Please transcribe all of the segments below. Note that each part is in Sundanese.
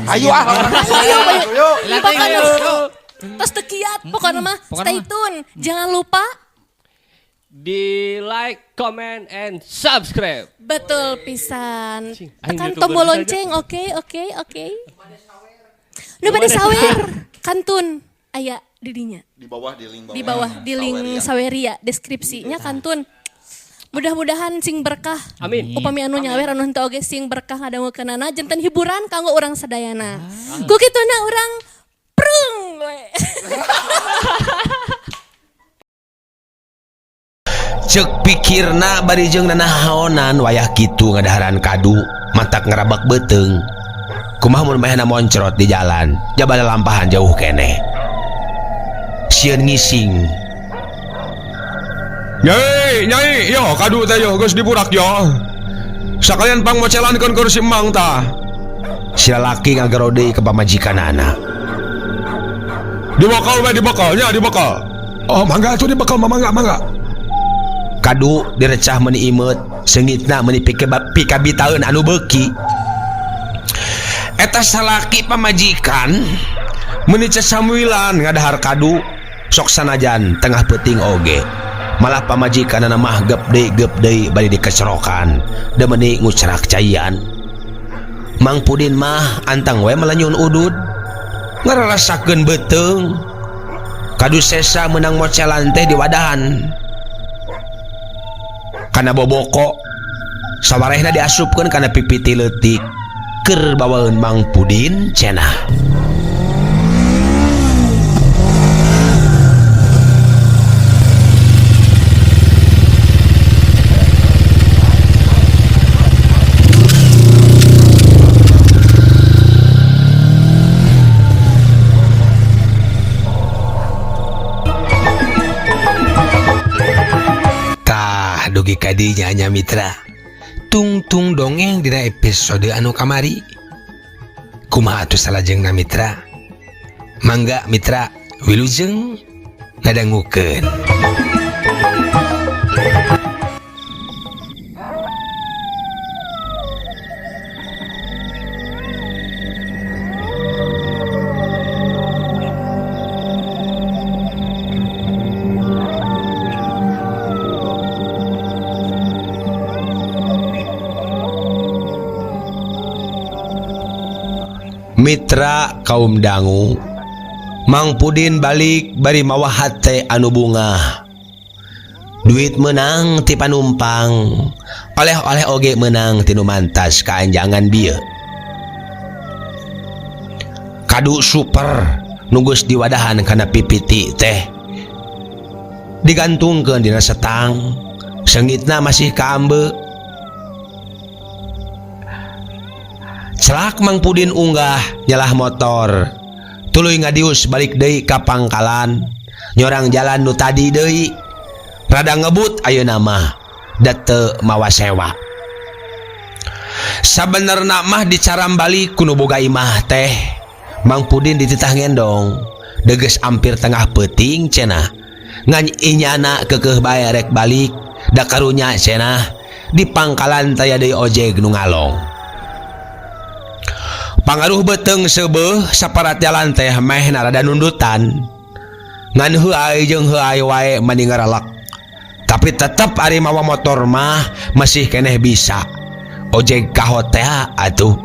Ayo ah. Ayo, ayo. Ayo. Pokoknya tos teu kiat, pokoknya mah Pokoknya stay mah. tune. Jangan lupa Di like, comment, and subscribe. betul pisan. Cing, aing Tekan YouTuber tombol saja. lonceng, oke, oke, oke. Nu bade sawer, kantun aya di dinya. Di bawah di link bawah. Di bawah di link Saweria deskripsinya kantun. Mudah-mudahan sing berkah. Amin. Upami anu nyawer anu henteu oge sing berkah ngadangukeunana janten hiburan kanggo urang sadayana. Ku kituna urang prung we. Cek pikirna bari jeung nanahaonan wayah kitu ngadaharan kadu matak ngerabak beuteung. Kumaha mun manehna moncrot di jalan, jabala lampahan jauh keneh. Sieun ngising. Nyai, nyai, yo kadu teh yo geus diburak yo. Sakalian pangmocelankeun kursi emang tah. Si lalaki ngagero deui ka pamajikanana. Dibekal we dibekal nya dibekal. Oh, mangga atuh dibekal mah mangga mangga. Kadu direcah meuni imeut, seungitna meuni pikabitaeun anu beuki. Eta salaki pamajikan meuni casamuilan ngadahar kadu sok sanajan tengah peuting oge. Malah pamajikanana mah gep deui gep deui bari dikecerokan, demeuni ngucrak caian. Mang Pudin mah antang we melenyun udud, ngararasakeun beuteung. Kadu sesa meunang mocelan teh di wadahan. Kana boboko sawarehna diasupkeun kana pipiti leutik keur bawaeun Mang Pudin cenah. Tah dugi ka dinya nya mitra. Tungtung dongeng dina episode anu kamari. Kumaha atuh salajengna mitra? Mangga mitra wilujeng ngadangukeun. Mitra kaum dangu, Mang Pudin balik bari mawa hate anu bungah. Duit menang ti panumpang, oleh-oleh oge menang ti nu mantas kaanjangan bieu. Kadu super nu geus diwadahan kana pipiti teh digantungkeun dina setang, seungitna masih kaambe. Celak Mang Pudin unggah nyalah motor, tuluy ngadius balik deui ka pangkalan, nyorang jalan nu tadi deui. Rada ngebut ayeuna mah, da teu mawa sewa. Sabenerna mah dicaram balik ku nu boga imah teh. Mang Pudin dititah ngendong, deges ampir tengah peuting cenah. Ngan inyana keukeuh bae rek balik, da karunya cenah di pangkalan taya deui ojek nu ngalong. Pangaruh beuteung seubeuh saparat jalan teh meh rada nundutan. Ngan heuay jeung heuay wae mani ngaralak. Tapi tetep ari mawa motor mah masih keneh bisa. Ojek ka hotel atuh.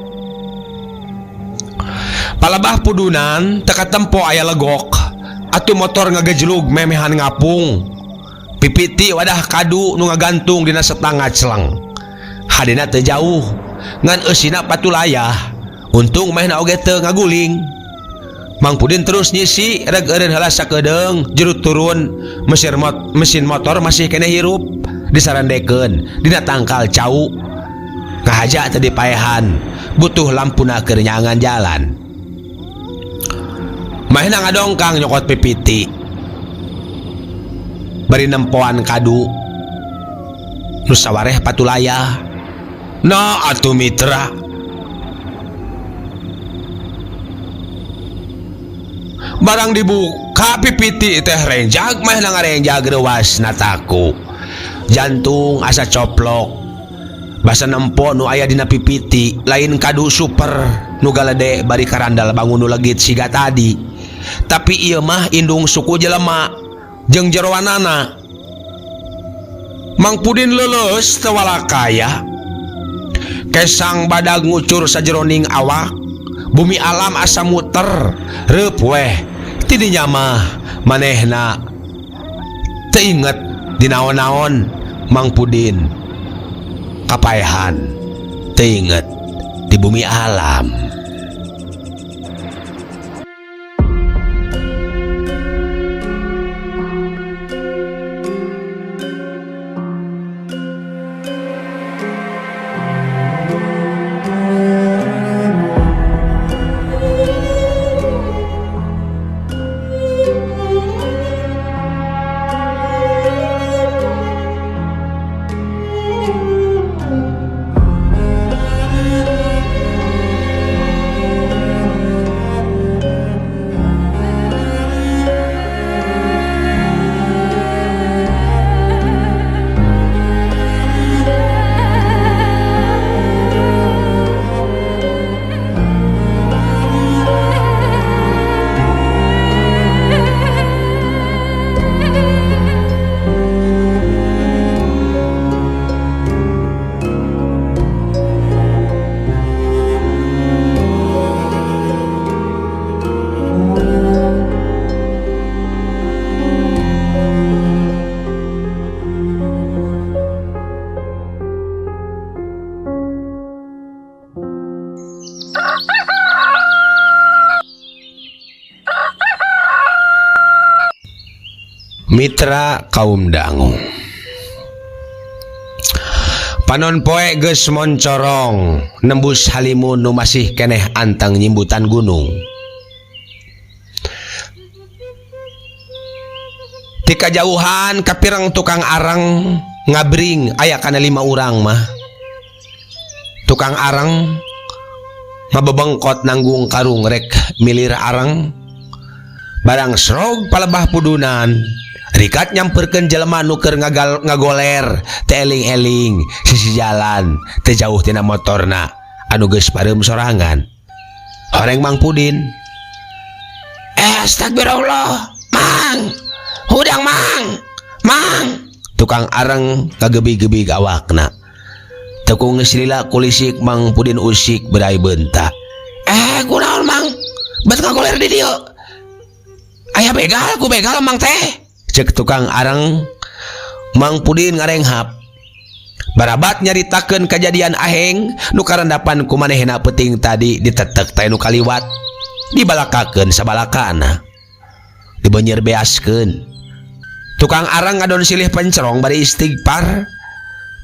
Palebah pudunan teu katempo aya legok. Atuh motor ngagejlug memehan ngapung. Pipiti wadah kadu nu ngagantung dina setang ngaceleng. Hadena teu jauh, ngan eusina patulayah. Untung mehna oge teu ngaguling. Mang Pudin terus nyisi reg eureun heula sakedeung jero turun mesin motor masih keneh hirup disarandekeun dina tangkal cau. Ngahaja teh dipaehan, butuh lampuna keur nyangan jalan. Mahna ngadongkang nyokot pipiti. Bari nempoan kadu. Nu sawareh patulayah. Nah atuh mitra. Barang dibuka pipiti teh renjag mah ngarenjag reuas nataku. Jantung asa coplok. Basa nempo nu aya dina pipiti lain kadu super nu galede bari karandal bangun nu legit siga tadi. Tapi ieu mah indung suku jelema jeung jeroanana. Mang Pudin leuleus teu walakaya. Kesang badag ngucur sajeroning awak, bumi alam asa muter, reup weh. Tidinya mah manehna teu inget di naon-naon Mang Pudin kapaehan teu inget di bumi alam. Mitra kaum dangu. Panon poe geus moncorong nembus halimun nu masih keneh anteng nyimbutan gunung. Ti kajauhan kapireng tukang areng ngabring aya kana 5 urang mah. Tukang areng mabebengkot nanggung karung rek milir areng. Barang srog palebah pudunan. Rikat nyamperkeun jelema nu keur ngagoler teu eling-eling sisi jalan teu jauh tina motorna anu geus pareum sorangan. Horeng Mang Pudin. Astagfirullah, Mang. Hudang Mang. Mang. Tukang areng ngagebi-gebi awakna. Tekung geus lila kulisik Mang Pudin usik berai beunta. Kunaon Mang? Bet ngagoler di dieu. Aya begal, ku begal Mang teh. Cek tukang areng. Mang Pudin ngarenghap. Barabat nyaritakeun kajadian aheng nu karandapan ku manehna peuting tadi ditetek teh nu kaliwat. Dibalakakeun sabalakana. Dibeunyer beaskeun. Tukang areng ngadon silih pencerong bari istighfar.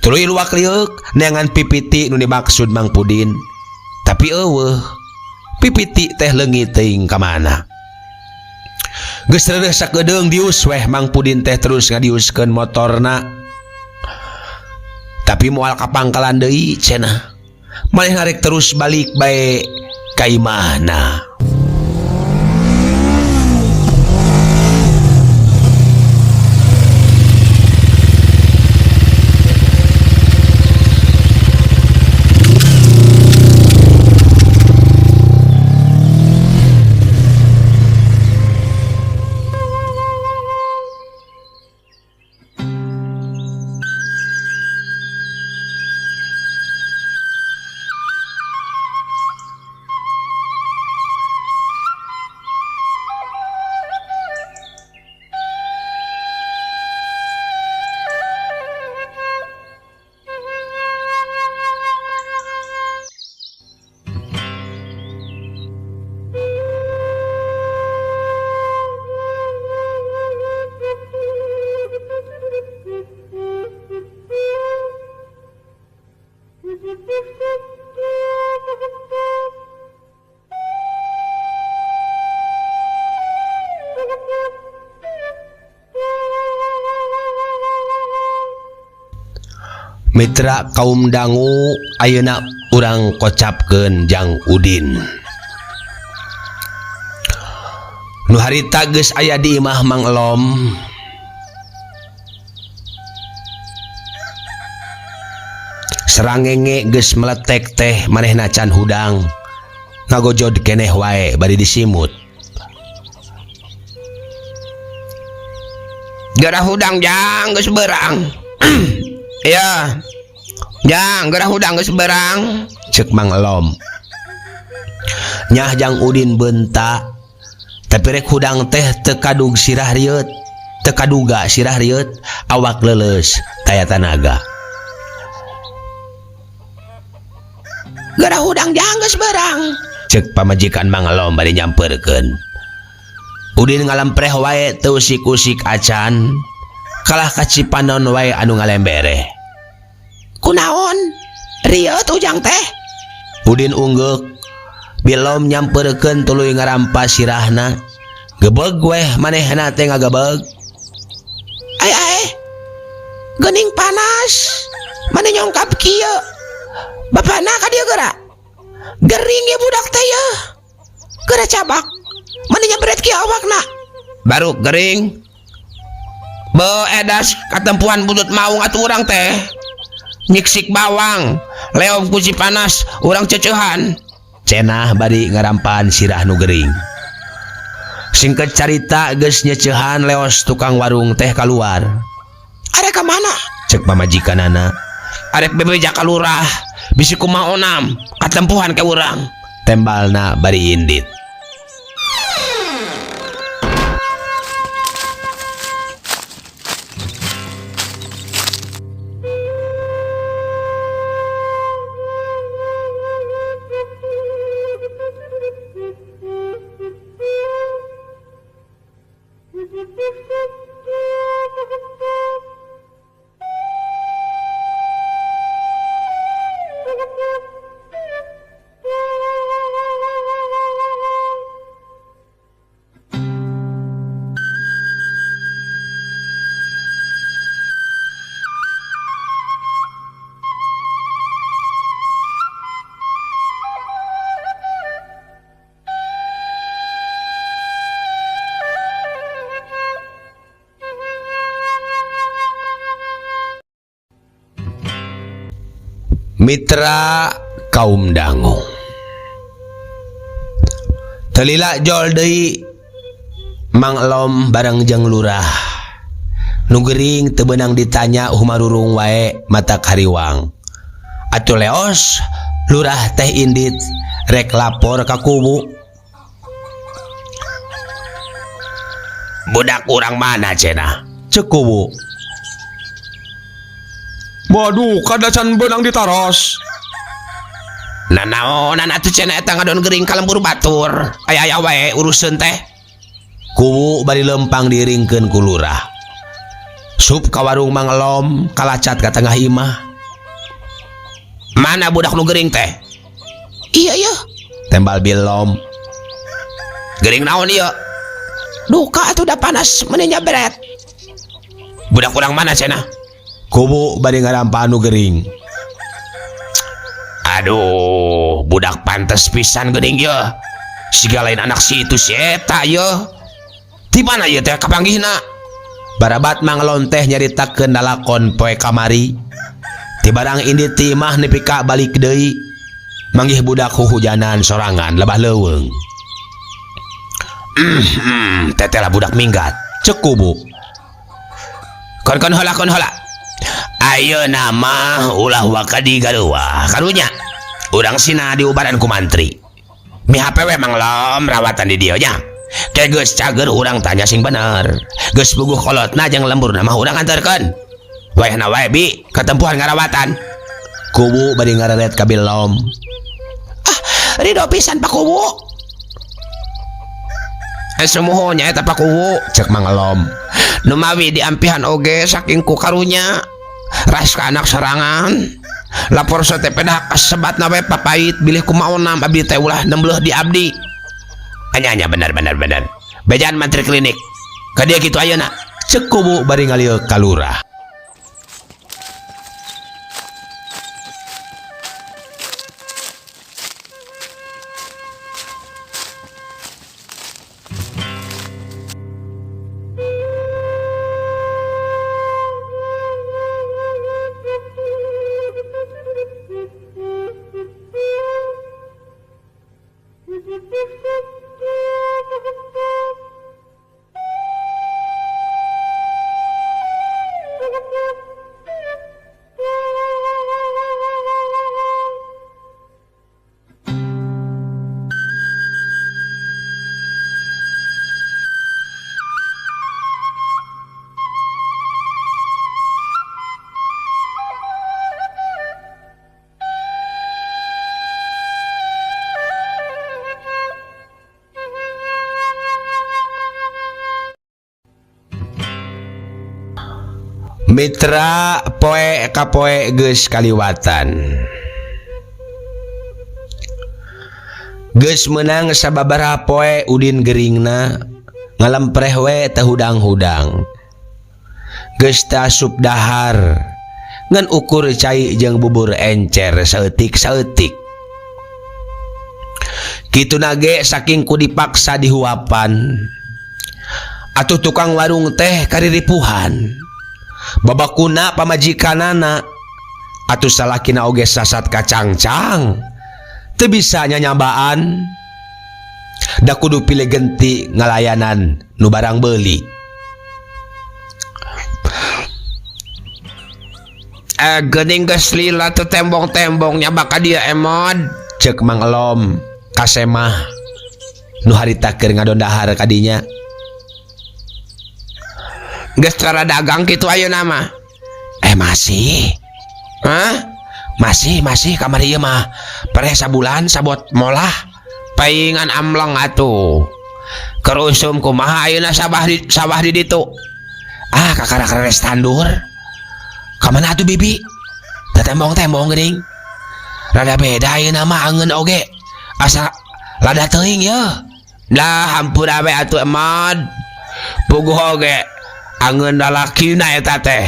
Tuluy luak lieuk neangan pipiti nu dimaksud Mang Pudin. Tapi eueuh, pipiti teh leungit teuing ka mana. Geus reureuh sakedeung dius weh Mang Pudin teh terus ngadiuskeun motorna. Tapi moal ka pangkalan deui cenah. Manehna rek terus balik bae ka imahna. Mitra kaum dangu ayeuna urang kocapkeun jang Udin. Nu harita geus aya di imah Mang Elom. Serangenge geus meletek teh manehna can hudang. Ngagojod keneh wae bari disimut. Gerah hudang jang geus berang. Ya. Jang gerah hudang geus berang. Cek Mang Elom. Nyah jang Udin bentak. Tapi rek hudang teh teu kadug sirah rieut. Teu kaduga sirah rieut, awak leuleus taya tanaga. Gerah hudang jang geus berang. Cek pamajikan Mang Elom bari nyamperkeun. Udin ngalempreh wae teu usik-usik acan. Kalah ka Cipanon wae anu ngalembereh. Kunaon? Rieut ujang teh. Udin unggeuk. Bilom nyamperkeun tuluy ngarampas sirahna. Gebeg weh manehna teh ngagebeg. Ai ai. Geuning panas. Maneh nyongkap kieu. Bapana ka dieu geura. Gering ye budak teh ye. Geura cabak. Maneh nyabret kieu awakna. Baru gering. Beedas katempuhan butut maung atuh urang teh. Nyiksik bawang, leom ku panas, urang ceceuhan. Cenah bari ngarampan sirah nu gering. Singkat carita geus nyeceuhan leos tukang warung teh kaluar. Arek ka mana? Cek pamajikanana. Arek bebeja ka lurah, bisi kumaha onam, katempuhan ke urang. Tembalna bari indit. Mitra kaum dangu. Telila jol deui Mang Elom bareng jeung lurah. Nu gering teu beunang ditanya humarurung wae mata kariwang. Atuh leos lurah teh indit rek lapor ka kubu. Budak urang mana cenah? Ceuk kubu. Waduh, kadacan benang ditaros. Nanaonan atuh cenah eta ngadon gering ka lembur batur. Aya-aya wae uruseun teh. Kubu bari lempang diiringkeun ku lurah. Sup ka warung Mang Elom, kalacat ka tengah imah. Mana budak nu gering teh? Iya iya. Tembal bilom. Gering naon ieu? Duka atuh da panas meni nyabret. Budak urang mana cenah? Kubu bari ngarampa anu gering. Aduh, budak pantes pisan geuning ye. Siga lain anak si itu si eta ye. Di mana ye teh kapanggihna? Barabat Mang Elom teh nyaritakeun lalakon poe kamari. Ti barang indit ti imah nepi ka balik deui. Manggih budak huhujanan sorangan lebah leuweung. Teteh lah budak minggat. Ceuk kubu. Kon-kon heula kon heula. Ayeuna mah ulah waka di gareuwah. Karunya urang sina diubaran ku mantri. Mihape we Mang Lom rawatan di dieu nya. Ke geus cager urang tanya sing bener. Geus puguh kolotna jeung lemburna mah urang anterkeun. Wayahna wae bi katempuhan ngarawatan. Kubu bari ngareret ka Bilom. Ah, rido pisan Pak Kubu. Sumuhun nya eta Pak Kubu, cek Mang Elom. Numawi diampihan oge saking ku karunya. Ras ka anak serangan. Lapor sate pedah kasebatna we papait bilih kumaonam abdi teh ulah nembleuh di abdi. Anya-anya bener bener bener. Bejaan mantri klinik. Ka dieu kitu ayeuna. Cek kubu bari ngalieu ka lurah. Mitra poe ka poe geus kaliwatan. Geus meunang sababaraha poe Udin geringna ngalempreh we teu hudang-hudang. Geus teu asup dahar ngan ukur cai jeung bubur encer saeutik-saeutik. Kituna ge saking ku dipaksa dihuapan. Atuh tukang warung teh kariripuhan. Babakuna pamajikanana atuh salakina oge sasat kacangcang. Teu bisa nyanyabaan. Da kudu pilih genti ngalayanan nu barang beuli. Geuning geus lila teu tembong-tembong nya baka dia emod. Ceuk Mang Elom kasemah nu harita keur ngadondahar kadinya. Geus cara dagang kitu ayeuna mah. Masih. Hah? Masih, masih kamari ieu mah. Pereh sabulan sabot molah. Paingan amleng atuh. Keur usum kumaha ayeuna sawah di ditu? Ah, kakara keres tandur. Kamana atuh bibi? Teu tembong-tembong geuning. Rada beda ayeuna mah angeun oge. Asa lada teuing yeuh. Lah hampura we atuh emod. Puguh oge angeun lalakina eta teh.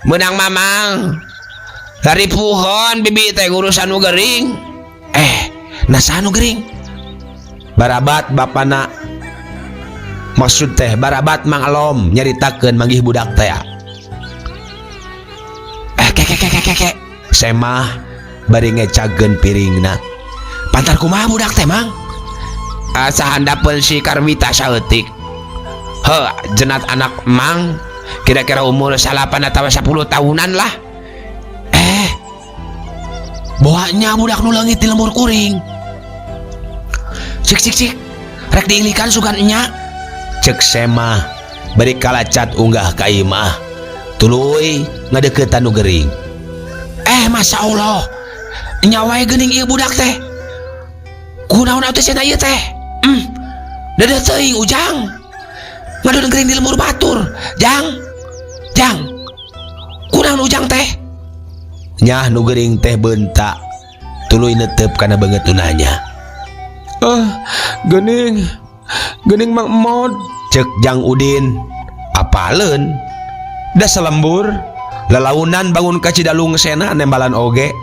Meunang mamang. Laripuhon bibi teh ngurusan nu gering. Nasaha nu gering? Barabat bapana. Maksud teh barabat Mang Elom nyaritakeun manggih budak teh. Ke, ke, ke, ke, ke, ke. Semah bari ngecageun piringna. Pantar kumaha budak teh, Mang? Sahandapeun si Karwita saeutik. Heuh, jenat anak Mang kira-kira umur 8 atau 10 tahunan lah. Bawanya budak nu leungit di lembur kuring. Cik, cik, cik. Rek diilikan sugan enya. Cek Semah bari kalacat unggah ka imah. Tuluy ngadeukeutan nu gering. Masya Allah. Nya wae geuning ieu budak teh. Kunaon atuh cenah ieu teh? Dedeh teuing ujang. Ngadon gering di lembur batur. Jang. Jang. Kunaon ujang teh? Nyah nu gering teh bentak. Tuluy netep kana beungeut nu nanya. Geuning. Geuning Mang Emod. Cek Jang Udin. Apaleun? Da salembur. Lalaunan bangun ka Cidalung sena nembalan oge.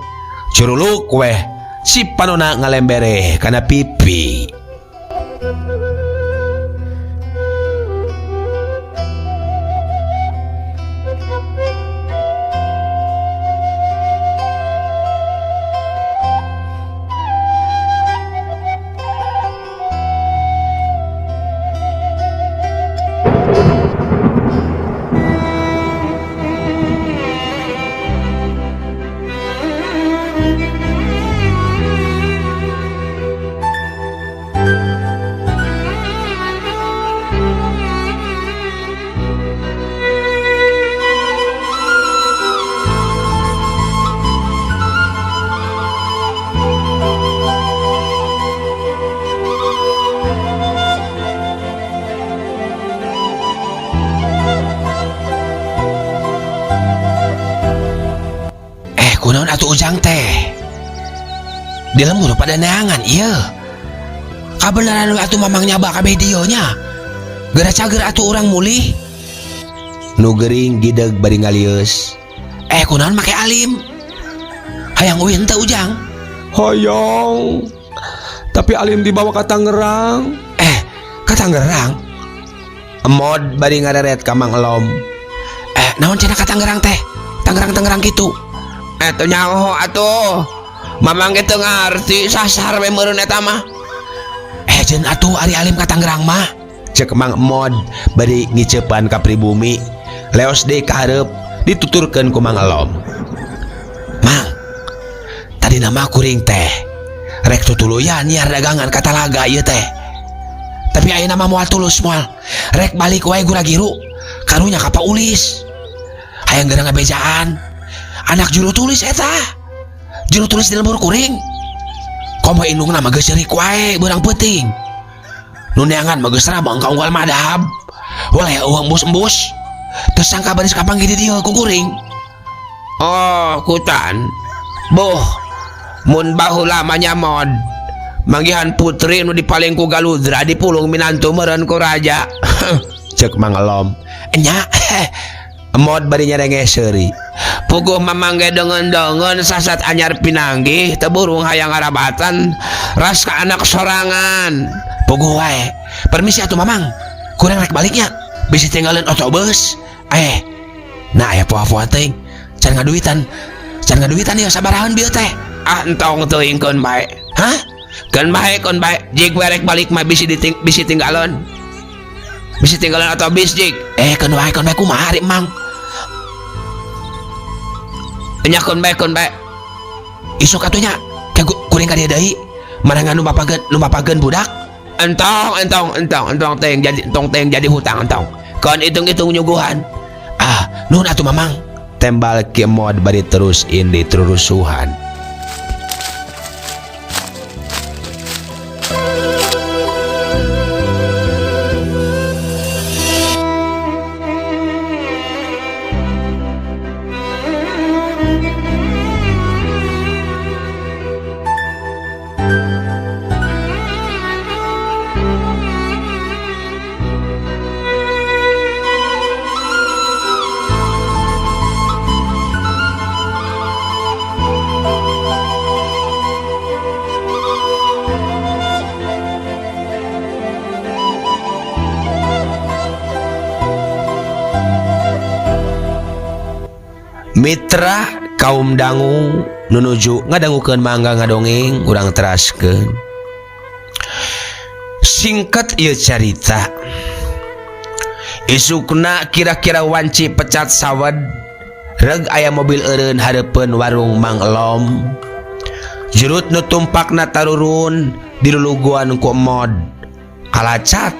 Curuluk weh. Si panona ngalembere kana pipi. Kunaon atuh ujang teh? Di lembur pada neangan ieu. Kabeneran we atuh mamang nyaba kabeh dieu nya. Geura cager atuh urang mulih. Nu gering gideg bari ngalieus. Kunaon make alim? Hayang uih henteu ujang? Hoyong. Tapi alim dibawa ka Tangerang. Ka Tangerang? Emod bari ngareret ka Mang Elom. Naon cenah ka Tangerang teh? Tangerang-Tangerang kitu. Teu nyaho atuh. Mamang ge teu ngarti sasar we meureun eta mah. Kajen atuh ari alim ka Tangerang mah. Cek Mang Mod bari ngiceupan ka pribumi. Leos deui ka hareup dituturkeun ku Mang Elom. Mang, tadi nama kuring teh rek tutuluyan nyiar dagangan ka talaga ieu teh. Tapi ayeuna mah moal tulus moal. Rek balik wae gura-giru. Karunya ka Paulis. Hayang geura ngabejaan. Anak juru tulis eta. Juru tulis di lembur kuring. Komo indungna mah geus ceurik wae beurang peuting. Nu neangan mah geus rameng ka unggal madhab. Waleh eueuh embus-embus. Teu sangka baris kapanggih di dieu ku kuring. Oh, kutan. Boh, mun baheula mah nya mod. Manggihan putri nu dipaling ku Galudra dipulung minantu meureun ku raja. Cek Mang Elom. Enya, mod bari nyerenge seuri. Puguh mamang ge deungeun-deungeun sasat anyar pinanggih teu burung hayang ngarabatan ras ka anak sorangan. Puguh wae. Permisi atuh mamang. Kurang rek baliknya. Bisi tinggalin otobus. Nah aya poa-poa teuing. Can ngaduitan. Can ngaduitan ieu sabarahan bieu teh. Ah entong teuing keun bae. Hah? Keun bae keun bae. Jig we rek balik mah bisi diting, bisi tinggalon. Bisi tinggalon otobus jig. Keun wae keun bae kumaha ari mang. Nya keun bae keun bae. Isuk atuh nya ke kuring ka dieu deui. Mana nu bapageun, nu bapageun budak? Entong entong entong entong teuing jadi entong teuing jadi hutang entong. Keun hitung-hitung nyuguhan. Ah, nuhun atuh mamang. Tembal Ki Mod bari terus indi terurusuhan. Mitra kaum dangu nunuju ngadangukeun mangga ngadongeng urang teraskeun. Singkat ieu carita. Isukna kira-kira wanci pecat sawed reg aya mobil eureun hareupeun warung Mang Elom. Jurut nu tumpakna tarurun diluluguan ku mod. Kalacat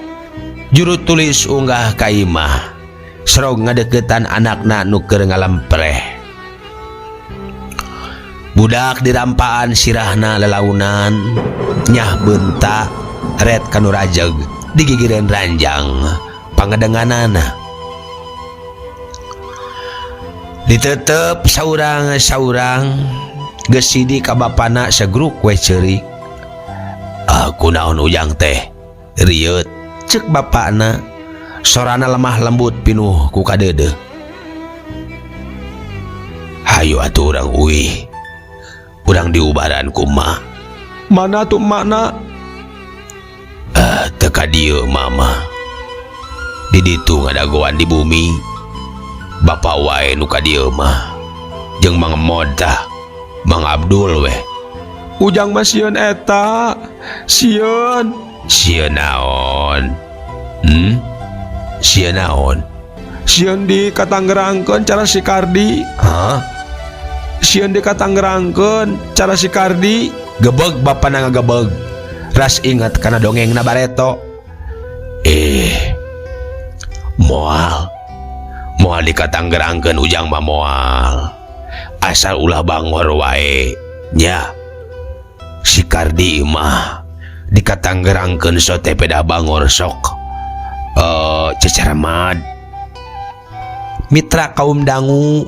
juru tulis unggah ka imah. Serog ngadeukeutan anakna nu keur ngalempreh. Budak dirampaan sirahna lelaunan, nyah beunta ret kanu rajeg digigireun ranjang pangedenganana. Ditetep saurang-saurang geus sidi ka bapana segruk we ceurik. Ah, kunaon ujang teh? Rieut ceuk bapana. Sorana lemah lembut pinuh ku kadeudeuh. Hayu atuh urang uih. Urang diubaran ku emak. Mana tuh emakna? Teu ka dieu mama. Di ditu ngadagoan di bumi. Bapa wae nu ka dieu mah. Jeung Mang Mod tah. Mang Abdul weh. Ujang mah sieun eta. Sieun. Sieun naon? Sieun naon? Sieun di katanggerangkeun cara si Kardi. Hah? Sieun di katanggerangkeun cara si Kardi. Gebeg bapana ngagebeg. Ras inget kana dongengna bareto. Moal. Moal dikatanggerangkeun ujang mah moal. Asal ulah bangor wae. Nya. Si Kardi mah dikatanggerangkeun sote peda bangor sok. Ceceremad. Mitra kaum dangu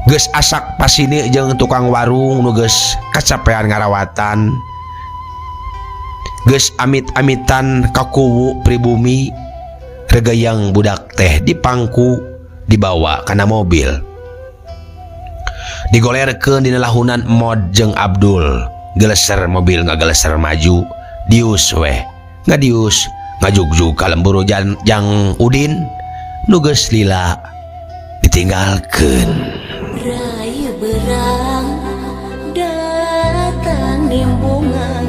geus asak pasini jeung tukang warung nu geus kacapean ngarawatan. Geus amit-amitan ka kuwu pribumi regayang budak teh dipangku dibawa kana mobil. Digolerkeun dina lahunan Mod jeung Abdul. Geleser mobil ngageleser maju, dius weh. Ngadius ngajugjug ka lembur jang Udin nu geus lila ditinggalkeun. Rai berang datang nimbungan.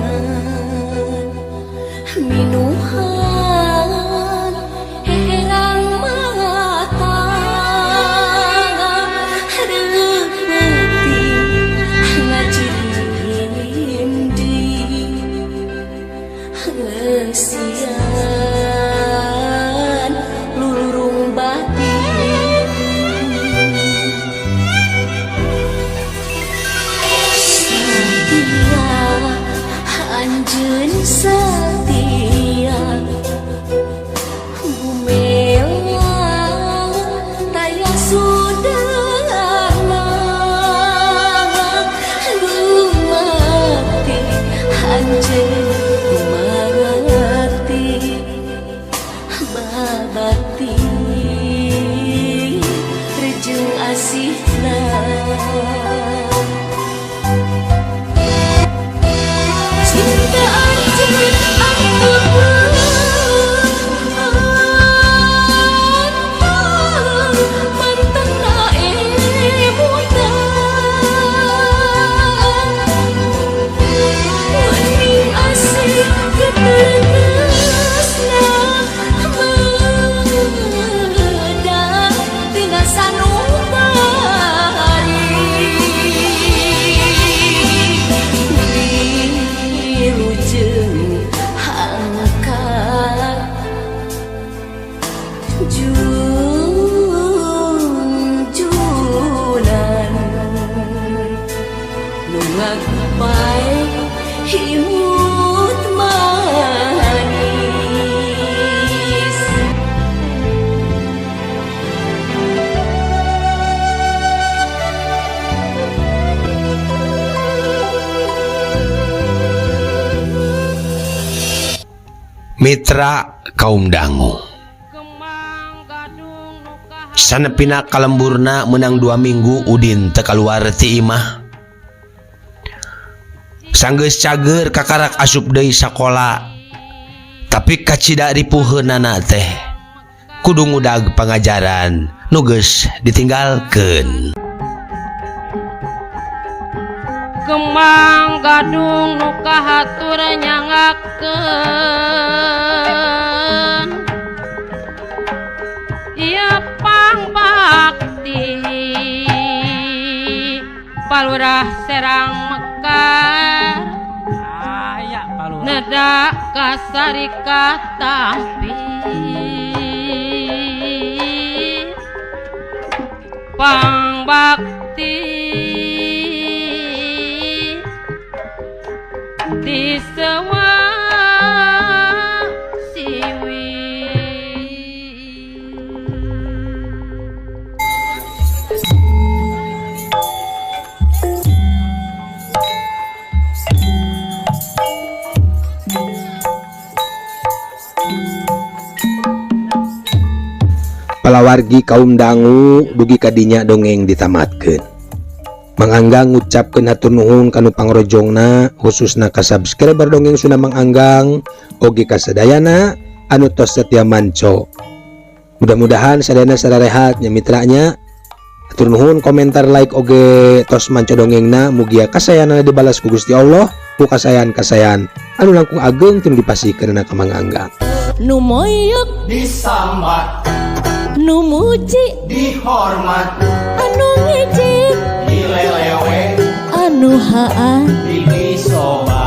Anjeun dimangarti babati rejeng asihna. Cinta anjeun atuh mantena emutan wening asih geteresna medak tina sanubari wilujeng angkat junjunan nu ngagupai imut manis. Mitra kaum dangu sanepina kalemburna menang 2 minggu Udin teu kaluar ti imah. Sanggeus cager kakarak asup deui sakola, tapi kacida ripuheunana teh kudu ngudag pangajaran nu geus ditinggalkeun. Kembang gadung nu kahatur nyangakeun ieu pangbakti Palurah Serang Mekar nedak kasarikat tampi pangbakti di sewa siwi. Palawargi kaum dangu dugi kadinya dongeng ditamatkeun. Mang Anggang ngucapkeun hatur nuhun kanu pangrojongna khususna ka subscriber dongeng Sunda Mang Anggang oge ka sadayana anu tos setia manco. Mudah-mudahan sadayana sararehat nya mitranya. Hatur nuhun komentar like oge tos manco dongengna mugia kasayanana dibalas ku Gusti Allah ku kasayan-kasayan anu langkung ageng tinu dipasihkeunana ka Mang Anggang. Nu moyok disambat, nu muji dihormat, anu ngejek dilelewe, anu haa didisobat.